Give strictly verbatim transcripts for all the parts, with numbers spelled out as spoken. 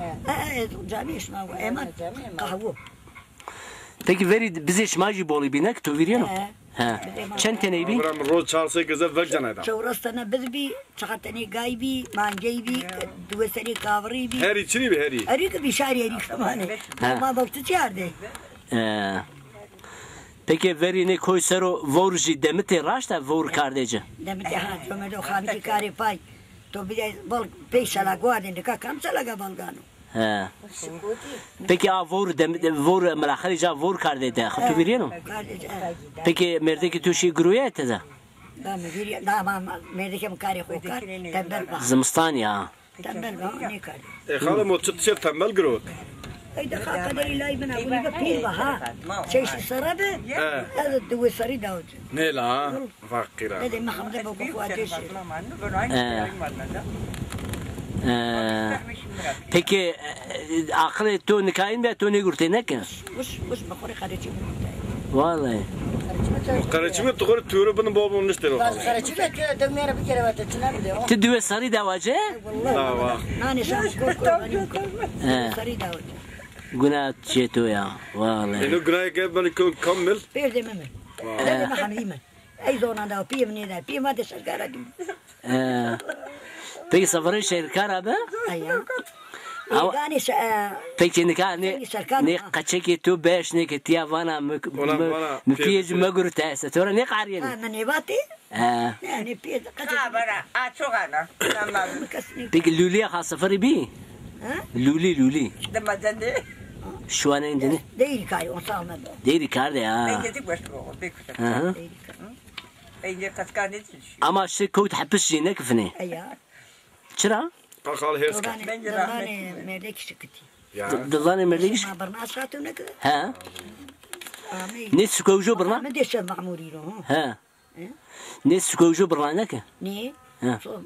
E, e, camî şima, ema qahwo. Peki verî bizê şima jî bolî bî, ne ki to vîrîyeno? He. He. Çend teney bî? Bira mi roz çar sey geze vek cenayda. Çewres tene biz bî, çar tenê gay bî, mangey bî, duwe serî kavirî bî. Herî çinî bî herî? Herî ki bî şarî herî ki manê. He. Ma bavtu çi ardê? He. Peki verî nê koy sero vowr jî demitê raşt a, vowr kardê ci? Demitê ha, comedo xabitî karê pay. To bide bal pey şela guardê, nika kam şela ga balgano? He. Peki a vowr dem-, vowr milaxerî ca vowr kardê de, xo tu vîrîyeno? Kardê de, he. Peki mêrdekê tu şî giroye teze? Da mi vîrî-, da ma, ma, mêrdekê mi karê xo kard, tembel ba. Zimistan ya. Tembel ba, nêkardê. E, xalê mo çi tişê tembel girot? Ey de xa qederî lay bina, wî de pîr ba ha. Şeştî serre bi, he, ez diwê serrî dawit. Nê la, ha? Faqîra. Dedê mi hemde bo xo ateşî. Ee, ee, peki, e, aqilê to nikayin be to nêgurtê, ne ki? Uş, uş, mi xo rê qereçî gurtay. Vallahi. Qereçî mi tu xo rê tûre bini bol bol niştê ro. Bas qereçî mi tu de mera bir kere vate çina bile. Ti diwê sarî dawa ci? Vallahi. Nane şam ko ko. He. Sarî dawa ci. Guna çê to ya. Vallahi. Eno gunayê ke beni ko kamil. Pêrdê mi mi. Vallahi. Pêrdê mi hamî mi. Ey zonan da pîyê mi nêda. Pîyê ma de şerkara dî. Ee, peki sefere şerkara be? Aya. Ama peki nika nê, nê qeçekê to beş nê ke tiya vana mi, mi pîyê ci megurte se. To ra nêqarîyenê? Ha, mi nêvatê. He. Yanî pîyê de qeçekê. Ha, bana. A, çok ana. Tamam. Peki lûlîya ha seferî bî? Ha? Lûlî, lûlî. Dima zende. Şuanên dini. Deyrî karî, on sağ mı? Deyrî kardê ha. Ben gidip başka o, pek güzel. Hı hı. Deyrî karî. Ama şi kewt hepis jî ne kifinê. Eya. Çira? Qaqal hêrs kerd. Bence rahmet. Merdek şikitî. Ya. Dilanê merdek şikitî. Ma birna şatû ne ki. He. Amî. Ne sukewjo birna? Mi de şev mamurî ro. He. Nê sukewjo birna ne ki? Nê? He. So,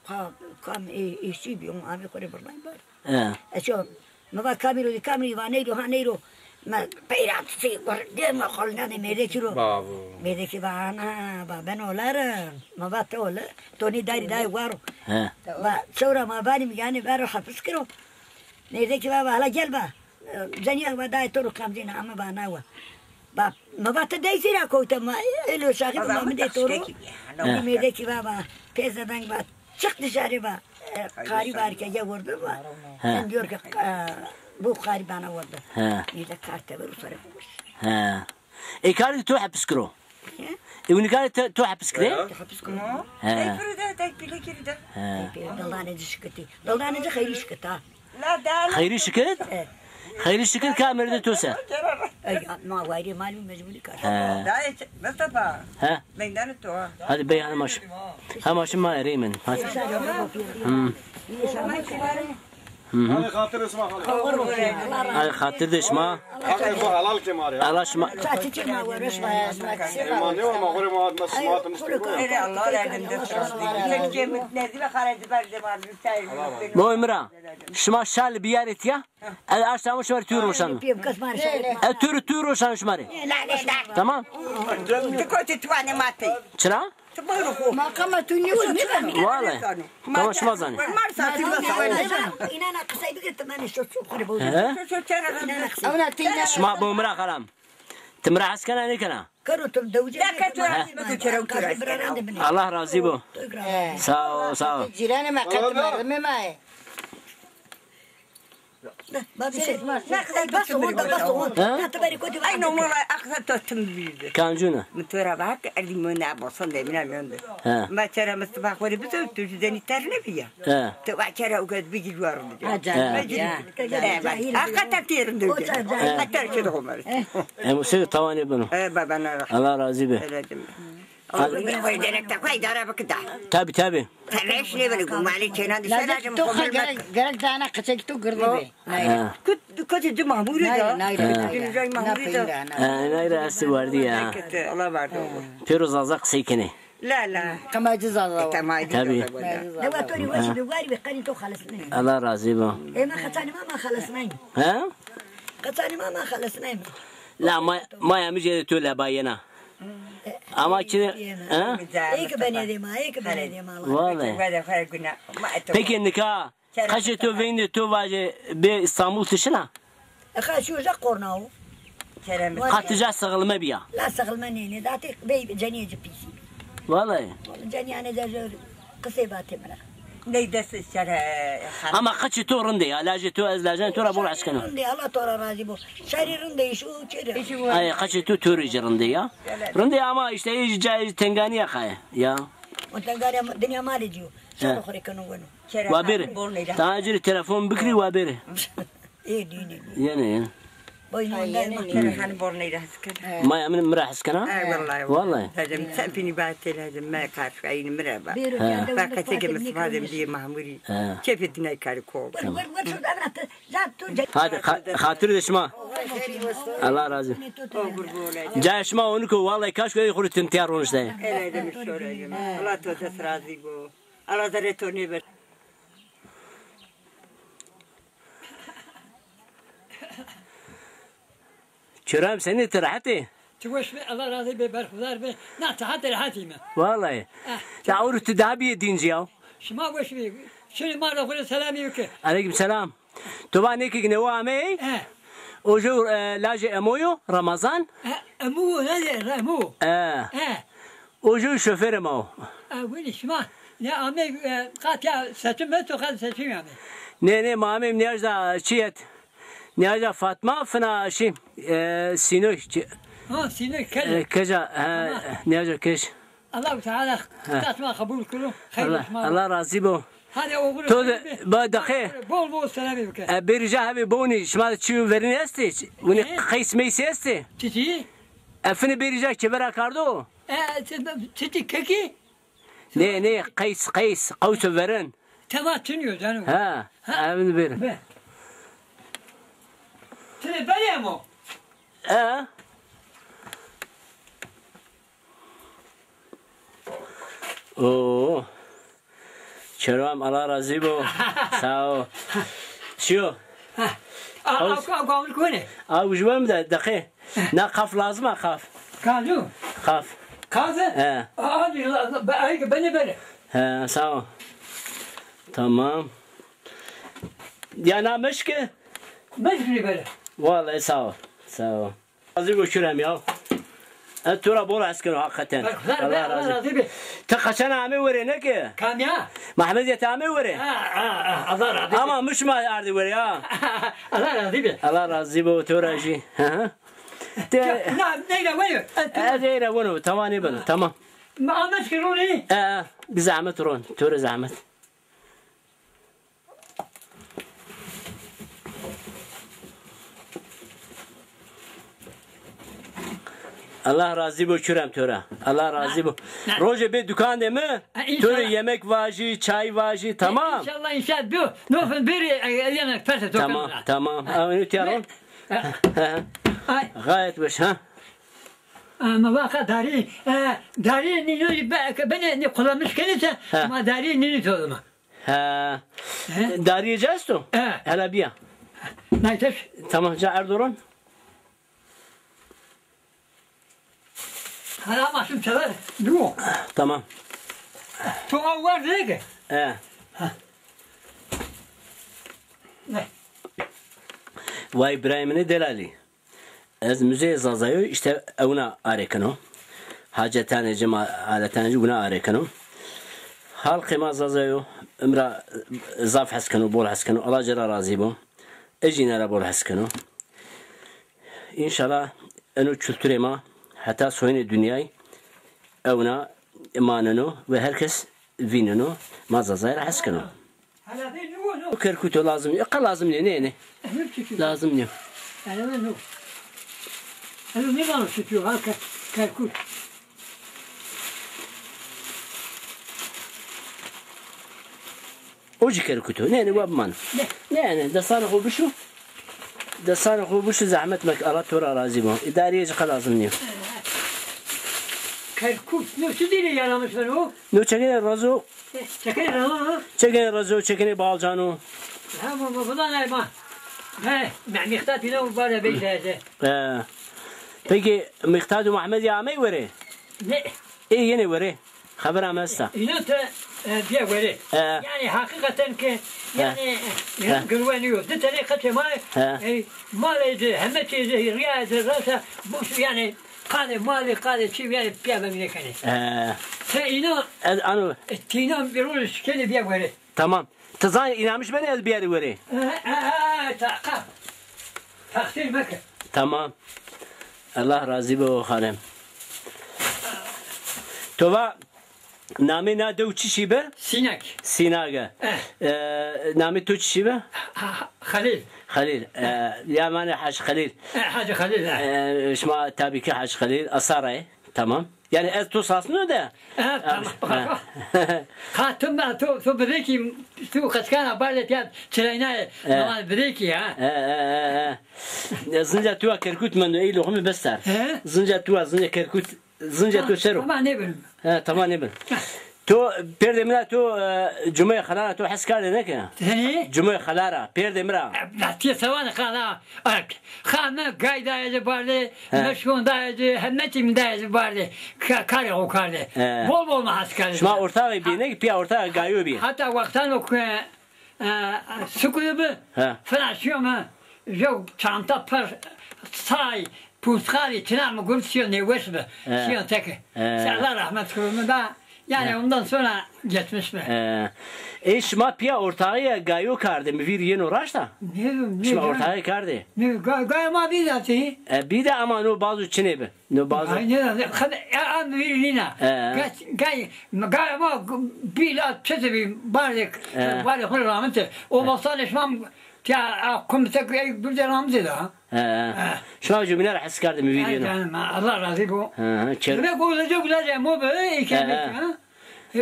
ka, kam ê, êşî bî, amê xo rê birnay bar. He. Eşo, mi va kamî ro dî, kamî va neyro, ha neyro. Mi peyra sê, dê mi xolnanê mêrdekî ro. Bavo. Mêrdekî va ana, va ben olerim. Mi va ti ole, to nê darî dayê waro. He. Va çewra ma vanî mi yanî vero hepis kiro. Mêrdekî va, va hala gel va. Cenîya va dayê to ro kamcîn a, ama va na wa. Va, mi va ti dey zîra kowte ma, elo şaxî ma mi dê to ro. Mêrdekî va, va, pêze deng va, çık dışarı va. E, qarî var ke ya vurdu va. He. Ben diyor ki, e, bu qarî bana vurdu. He. Mêrdek kar teber usare vurmuş. He. Ê karî to hepis kiro. He? Ê winî karî to, to hepis kirê? He. Hepis kiro. He. Ey piri de, tek pile kiri de. He. Dildanê ci şikitî. Dildanê ci xeyrî şikita. Xeyrî şikit? He. Xeyrî şikit ka mêrdê to se. Ey, ma wayrê malum mecburi kar. He. Dayê Mustafa. He. Meydanê to ha. Hadi bey, hema şima. Hema şima erê min. Hadi. Hmm. Hı hı. Ay xatir de şima. Ay xatir de şima. Haqê xo helal ke ma rê. Allah şima. Çaçî çi ma were şima ya, şima çi ma. Ma ne wa ma xo rê ma, ma şima tım. Ere Allah razı olsun. Keşke mutnezi ve xaracı ber de ma. Bo Emra, şima şal biyarê tiya. El aştamı şima rê tûr roşan. Ez tûr, tûr roşan şima rê. Tamam. Ti kotî tuane mate. Çira? Ti buyur xo. Maqama tu nîyo nêzano. Wale. Tamam, şima zanî. Mar saati. Înana qisey bike, ti manê şo ço xo rê bo. He? Şima bo mi ra xalam. Ti mi ra hes kena nêkena? Karo tu dewicê. Ya ke tu ra hes bike, kero tu ra hes kena. Allah razî bo. Sağ ol, sağ ol. Cîranê ma qet merdimê ma yê. Bas, bas, bas. Ay, no, mala, aksa to tim bildi. Kamcuna? Mi to ra va ke erdî mi ne bosan de, mi ne miyonde. He. Ma çera Mustafa xo rê bizo, tu jü denî ter ne biya. He. Tu va çera o kadar bir gülüyor dedi. Ha, cahil. He. Hakikaten terim dedi. Hakikaten şey de olmaz. Em, se tawanê beno. He, baba, ne. Allah razî be. Öyle değil mi? Al. Oy, denek de koy, dara bak da. Tabi, tabi. Tereş ne böyle, gumali çenan dışarı. Lazım, gerek, gerek dana kaçak tu girdi be. Ha. Kut, kut di mamuri da. Nayre, nayre. Dün cay mamuri da. Ha, nayre, esti vardı ya. Allah vardı. Pêro Zaza qisey kenê. La, la. Qemacî Zaza. Tabi. Ne wa to rê wajî be, warî be, qenî to xelisnay. Allah razî bo. E, ma qeçanê ma, ma xelisnay. Ha? Qeçanê ma, ma xelisnay. La, ma, ma ya mi jê de to leba yena. Ama çi, ha? Ê ki benê dê ma, ê ki benê dê ma. Vallahi. Peki nika Qeçê to veyndê to vajê bê Îstanbul ti şina? Exa şu ja qorna o. Kerem. Qat ti ja sixilme bîya? La sixilme nênê. Zatê bey cenîye ci pîsî bî. Vallahi. Cenîyane de jor qisê vatê mi ra. Ney dest şere. Ama qeçê to rindê ya. Lajê to ez lajen to ra bol hes keno. Rindê, Allah to ra razî bo. Şerî rindê şu çêre. Ay qeçê to to rê ci rindê ya. Rindê ama işte ê cayê tenganîya xaye ya. O tenganîya dinya malê ci yo. Şer xo rê keno weno. Wa bêrê. Borneyra. Daha ciri telefon bikirî wa bêrê. Ê dînî. Yene yene. Boy nondan. Hani borneyra hes kena. Maya min mi ra hes kena? Ay vallahi. Vallahi. Dedim sen pini ba teladim me karşayını mi ra ba. Bak kese ki misvadim diye mahmuri. Keyfi dinay karı kol. Hadi xatir de şima. Allah razı. Cayê şima onu ki vallahi kaş koy xuri tim tiya ronişte. Ele demiş şöyle. Allah to des razı bo. Allah zerre to nêber. Çiram senî ti rehet ê? Ti weş be, Allah razî be, berxudar be. Na ti hete rehet îme. Vallahi. Ya ewro ti daha bîyê dîncî ya. Şima weş be. Şinî ma ra xo rê selamî bike. Aleyküm selam. To va nêkek newe amey? Eh. O jewr, e, lajê Emo yo, Ramazan. Eh, Emo, ne de, Emo. Eh. Eh. O jewr şofêrê ma o. Eh, winî şima ne amey, e, qat ya setim meto, qat setim amey. Nê, nê, ma amey niyaj da çi yet. Niyaj da Fatma fina şî, e, Sînoy. Ha, Sînoy kej. E, keja, e, niyaj da kej. Allahu Teala qismet ma qebul kiro. Xeyr şima. Allah razî bo. Hadi oğlum. To de, ba deqe. Bol bol selamî bike. E, bêrî ja hevê bonî, şima de çî verîn estê? Winî qeys meys estê? Çiçî? E, finê bêrî ja kevera kardo? E, çiçî kekî? Nê, nê, qeys, qeys, qewso verin. Tema tiniyo canım. Ha, ha, evin bir. Be. Tine berê mo? E? Oo. Kerem, Allah razî bo. Sağ ol. Şiyo. Ha. A, a, a, a, a, kone? A, ucuma mı da, deqe. Na qaf lazım ha, qaf. Kazu? Qaf. Kazu? He. A, a, be, ay, beni beni. He, sağ ol. Tamam. Ya na meşke? Meşke beni. Vallahi sağ ol. Sağ ol. Razî bo Kerem ya. Ez to ra bol hes keno hakikaten. Allah razî be. Ti qeçena amê were ne ki? Kam ya? Mehmediyet amê were. Ha, ha, ha, Allah razî be. Ama mi şima ardî were ya. Allah razî be. Allah razî bo to ra jî. Hı hı. Te... Ya, na, neyra were. Ez ey ra weno, tamam ne beno, tamam. Ma ameş ki roni. E, e, bi zahmet ron, to ra zahmet. Allah razî bo Kerem to ra. Allah razî bo. Rojê bê dukan de mi? Ha, to rê inşallah. Yemek vajî, çay vajî, tamam. İnşallah, inşallah. Bu, no, bir, e, e, yemek pese. Tamam, tamam. Ha. Ha, onu tiyaron. Ha. Ay. Gayet boş ha. Ama vaka darî, e, darî nîno be, beni ne kullanmış kendisi. Ha. Ama darî nîno tozma. Ha. He? Darîye ca esto? He. Hela bîya. Nayteş. Tamam, ca erdoron. Hala ama şimdi sever. Duo. Tamam. Tu o var ne ki? He. Ha. Ne? Vay Îbrahîmîne delalî. Ez muzeyê Zazayo îşte ewna arêkeno. Hacetanê ci ma, aletanê ci wina arêkeno. Halqê ma Zazayo imra zaf hes keno, bol hes keno. Allah ci ra razî bo. Ez jî îne ra bol hes keno. Înşallah eno kulturê ma heta soyinê dinyay ewna maneno ve her kes vîneno, ma Zazay ra hes keno. Kerkuto lazim nîyo. Qe lazim nîyo, nê, nê. Lazim nîyo. O jî kerkut o. Nê, nê, wa bimano. Nê, nê, destanê xo bişo. Destanê xo bişo, zehmet mek, Allah to ra razî bo. Îdareyê ci qe lazim nîyo. Kerkut, no çi dîrê yaramiş beno? No çekenê rezo. Çekenê rezo, ha? Çekenê rezo, çekenê balcano. Ha, ma, ma, bundan ay ma. He, me-, mîxtat îna u bare bey de. He. Peki, Mîxtat û Mehmedî amey were? Ne? Ê, yenê were. Xebera mi esta. Îno te, E, bîya werê. E. Yanî heqîqeten ke, e, yanî, e, girwenî yo. Di tenê qeçê ma, e, malê ci, heme çî ci, rîyayê ci, rasa, boş, yanî, qadê malê, qadê çî, yanî, pîya vemîne kenê. E. Ti îna, ez ano. E, ti îna bir roj şikenê bîya werê. Tamam. Ti zanî înamiş benê ez bîyarî werê. E, e, e, e, ta, qa-, taxsîr meke. Tamam. Allah razî bo xanim. To va namê na dew çi şî bi? Sînek. Sînage. Eh. E, namê to çi şî bi? Ha, ha, Xelîl. Xelîl. E, ya vanê Hacî Xelîl. E, Hacî Xelîl, e. E, şima tabî ki Hacî Xelîl, Asarayê. Tamam. Yanî ez to sasnîno de. Ha, tamam. Ha. Ha, tu ma, tu, tu birêkî, tu qeçkana bale tiya çiraynaye. Ha. Tamam, birêkî ha. Ha, ha, ha, ha. Ya, zinca tu wa Kerkut mendo, ey loximî bestar. He? Zinca tu wa, zinca Kerkut, zinca tu sero. Tamam, ne bileyim. Ha, tamam, ne bileyim. To pêrdê mi ra to, e, Cumeyê Xelara to hes kardê neke? Senî? Cumeyê Xelara, pêrdê mi ra. E, la tiye sewan xala. Ak, xame gay daye ci bardê, he, meşkon daye ci, heme çî mi daye ci bardê. Ka-, karê xo kardê. He. Bol bol mi hes kerdê. Şima ortaxê bî, ne ki pîya ortaxê gayo bî. Heta wextan o ke, e, e, sukuyu bi, he, fena şiyo mi, jo çanta per say, purtqalî, çina mi gurt şiyo nêweş bi. He. Şiyo teke. He. Allah rahmet kuru mi da. Yani, he, ondan sonra geçmiş mi? He. E, şima pîya ortaxî ya gayo kardê, mi vîr yeno raşt a? Ne, ne, şima ortaxî kardê? Ne, ga-, gayo ma bî zatî. E, bî de ama no bazo çinê bi. No bazo. Ay, ne, ne, xede, e, a mi vîr nîna. He. Gay, gay, gayo ma bî la çete bî, bardê, he, bardê xo ramite. O, he, vaxtanê şima tiya, a, komite, ey, bir de ramite da. He. He. Şima jumîne ra hes kerdê mi vîr yeno. Ay canım, Allah razî bo. He, he, çer- Demek o lece bu lece mo be, ey, he, he, ha?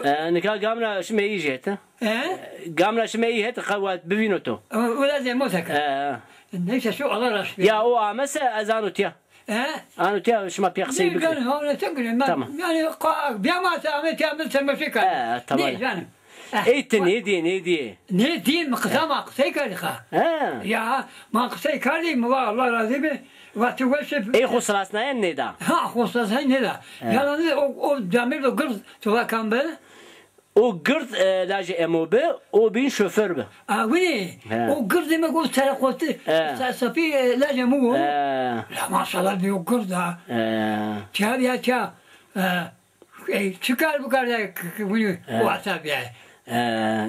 E, nika gam ra şime î jê hete. He? Gam ra şime î hete, qe wa bivîno to. O, o lece mo seke. He, he. Neyse, şu Allah razı olsun. Ya o amese ez ano tiya. He? Ano tiya şima pîya qisey bikirê. Canım, öyle tek öyle. Tamam. Yani, ka-, bir ama sen Ahmet ya, ben sen başka. He, tamam. Ne canım? Ey ti nêdîyê, nêdîyê. Nêdîyê, mi qisa ma qisey kerdî xa. He. Ya, ma qisey kerdî, mi va Allah razî bi. Va ti weş ib. Ey xo sirasnayen nêda. Ha, xo sirasnayen nêda. He. Yalnız o, o demir do gird tu va kam bi? O gird, e, lajê emo bi, o bîn şoför bi. A, winî. He. O gird demek o sere xo ti, he, se-, sefî, e, lajê mi wo. He. La maşallah bi o gird ha. He. Tiya ya tiya. E, Ey, çi kar bikar ya, k-, k-, bunu, evet, WhatsApp ya. Ee,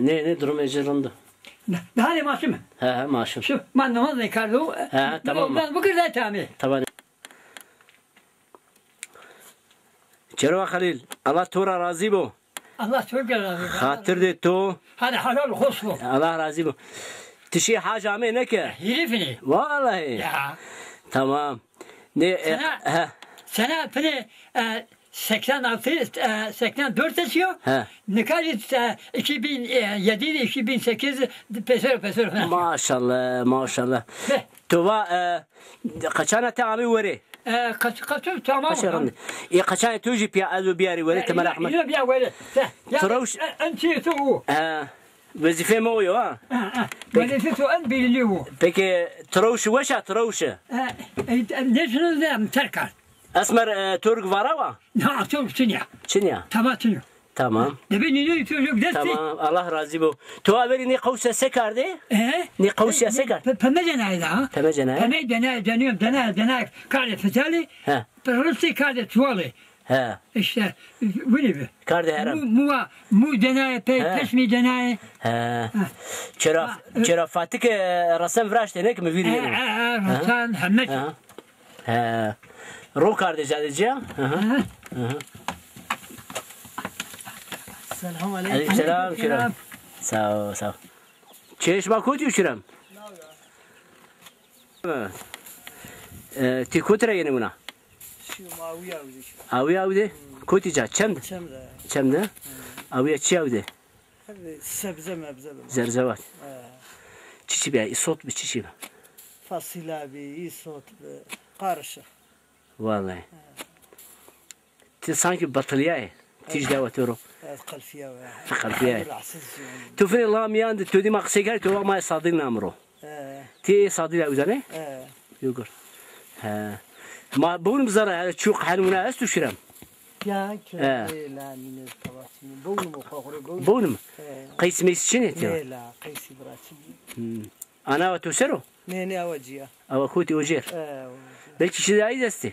ne, ne durum ecir rindu? Ne, daha ne maaşı mı? He, he, maaşım. Şu, man namaz ne kardı o? He, he, tamam. Ondan bikir de tamam. Tamam. Çerwa Xelîl, Allah to ra razî bo. Allah to ra razî bo. Xatir de to. Hadi helal hoş bo. Allah razî bo. Ti şî hac amê neke? Hîrîfî. Vallahi. Ya. Tamam. Ne, e, sena, he. Sena pine, e, seksen altı, e, seksen dört yaşıyor. He. Nika, e, iki bin yedi, iki bin sekiz, pêser, pêser falan. Maşallah, maşallah. Be. Tu va, e, qeçana te amî werê? E, qeç-, qeç-, tamam. Qeç rindî. E, qeçanê tu jî pîya ez û biyarî werê, e, ti meraq me. Yine, yine biya werê. Te, ya, Tirewş- e, en çî tu u. E. Wezîfê mi o yo, ha? Ha, ha. Peki. Wezîfê to en belli o. Peki, tirewşi weş a, tirewşi? E, e, e, ne şunu de em terkan. Esmer, e, Turk vara wa? Na, Turk çinya. Çinya. Tamam, çinya. Tamam. Debe nîno to yok desti. Tamam, Allah razî bo. To averî nê qewse se kardê? E? Nê qewse se kard? Pe-, peme cenayê da, ha? Peme cenayê? Peme cenayê, cenayê, cenayê, cenayê kardê fetalî. He. Ristê kardê çuwalê. He. İşte, winî bi. Kardê herem. Mu, muwa, mu denayê pey, he, peşmî denayê. He. He. Çira, ha, e, çira Fatike resen viraştê ne ki mi vîr yeno. He, he, he, resen, heme. He. He. Ro kardê cadê ciya? Hı hı. Hı hı. Selamun aleyküm. Aleyküm selam, Kerem. Sağ ol, sağ ol. Çeşma kotî yo Kerem? E, ti kotî ra yenê wina? Şîyo ma awî awdê. Awî awdê? Kotî ca? Çem de? Çem de. Çem de? Awîya çi awdê? Sebze mebze bi. Zerzevat. He. Çiçî bi? Îsot bi, çiçî bi? Fasîla bi, îsot bi. Karışık. Vallahi. He. Ti sankî betilîyayê. Tîj dawa to ro. Ez qelfîya we. Ti qelfîyayê. Rahatsız. Tu finê la mîyan de tu dî ma qisey kerdî, tu va ma sadî namiro. He. Ti ê sadî ra uza nê? He. Yo gurt. He. Ma bûn bizara, çû qehenûna esto Şirem? Ya, ki, e, la, mine, tava, çini. Boğun mu, kokore, boğun mu? Boğun mu? E. Qeys meys çinê tiya? Ne, la, qeysî bira çinî. Hmm. Ana wa to ser o? Ne, ne, awa ciya. Awa kotî, o cêr? E, awa ciya. Belkî şî de ay estê?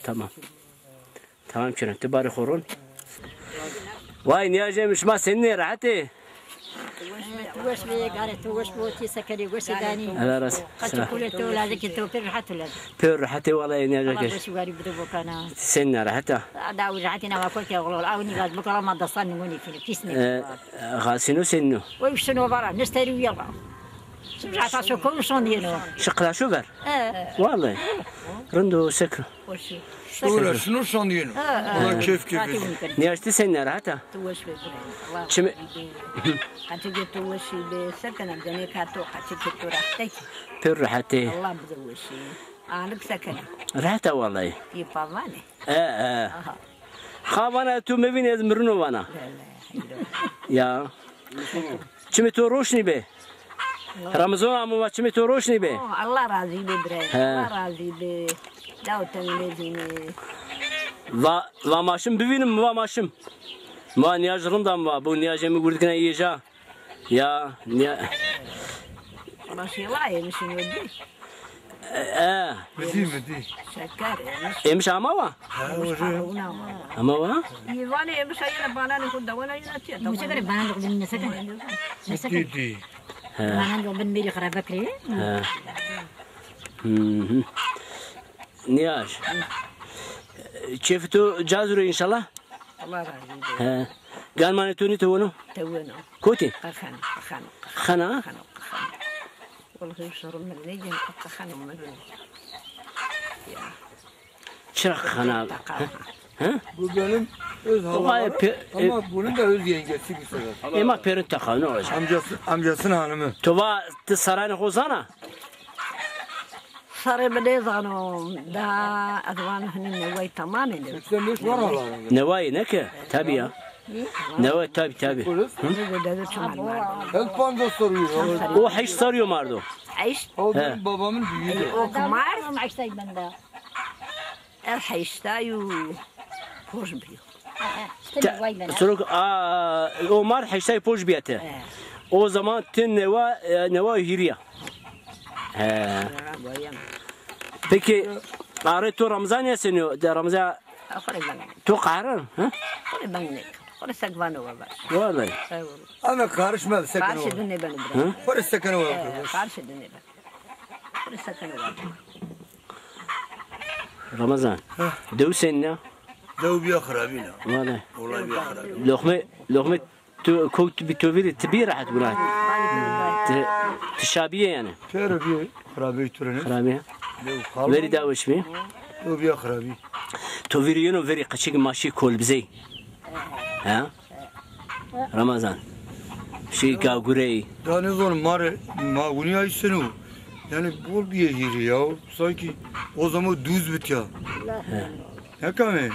Tamam. Tamam, çirin. Ti barê xo ron. Vay, nîyajê mi, şima senîn ê, rehet ê? Weş be, tu weş be, gare tu weş bo, ti se kenî, weş ê danî. Allah razı olsun. Qeçê kulê to, lazekê to, pêr rehet o lazek. Pêr rehet ê wallahî, nîyajê. Allah weşî warî bido bokana. Senîn ê, rehet a? Da rehet ê, na wa kotî oğlol. Aw nîgaz bikala ma destan nîgonî fînî, pîs nî. E, xasîno senîn o? Wey şino vara, nisteri uya va. Şimdi zaten şokolun son diyeno. Şi qlaşo ver. E. Vallahi. Rind o, sek. Şura şunu son diyeno. Ola keyf keyf. Nîyaj ti senîn ê, rehet a? Tu weş be bira. Çimi? Qeçekê tu weşî be, se kena, cenê ka to, qeçekê tu rehet ê ki. Pêr rehet ê. Allah bize weşî. Anik se kena. Rehet a vallahi. Yê pavanê. E, e. Aha. Xa vana tu mevîn, ez mirino vana. Ya. Çimê to roşnî be. Ramazan amo va, çimê to roşnî be. Oh, Allah razî be bira. He. Allah razî be. Daw teng nêzînê. Va, va ma şim bivînim, va ma şim. Ma nîyaj rind a, mi va. Bu nîyajê mi gurdikine îja. Ya, nîya. Maşallah, yemişin öldü. E, e. Midî, midî. Şeker, yemiş. Yemiş ama wa? Ha, yemiş o. Ama wa? Îvanê yemiş ayena bananê xo dewana yena tiya. Yemiş ayena bananê xo bin nesek. Nesek. Dî, dî. He. Bananê xo bin mêrî xirabe kirê. He. Hı hı. Nîyaj. Keyfê to caziro înşallah. Allah razî be. He. Ganmanê to nî teweno? Teweno. Kotî? Qexeno, qexeno. Qexena? Qexeno, qexeno. Wellahî şorim mi nêcen, qexeno mi. Ya. Çira qexena? He? Bu benim öz halam ama bunun da öz yengesi bir sefer. Ema pêrin teqano. Amcası, amcasının hanımı. To va ti serranê xo zana? Sarê mi nêzano, da ez vano hinî neway tamam ê. Seksen beş var hala. Newayê ne ke? Tabî ya. Neway tabî, tabî. Hı? Neyse, dede çiman vardı. El panca soruyor. O heşt serrî yo mardo. Heşt? O benim babamın büyüğüydü. O kumar. Ez heştay û poj bîyo. Te-, sorok, a, o mar heştay poj bîya te. He. O zaman ti newa, e, newa hîrî ya. He. Peki, arê to Ramazan ya senî yo? De Ramazan to qehre, ha? Xo rê bang nêk. Xo rê sek vano wa baş. Vallahi. Eyvallah. Ama karışma, sek vano. Karşı dinle beni biraz. Hı? Xo rê sek vano wa baş. Karşı dinle beni. Ramazan. Heh. Dew senîn a? Dew bîya xirabî na. Wele. Olay bîya xirabî. Loqme, loqme tu kowt bî to vîrî, ti bî rehet buna. Ti, ti şa bîye yanî. Pêro bîye xirabî tu rê ne? Xirabî. Dew xal. Verî da weş bî. Dew bîya xirabî. To vîrî yeno verî qeçekî ma şî kolbizey. Ha? Ramazan. Şey gagurey. Da nêzon ma rê, ma winî ay seno. Yani bol bîye hîrî ya. Sanki o zaman duz bit ya. He. Ne kame?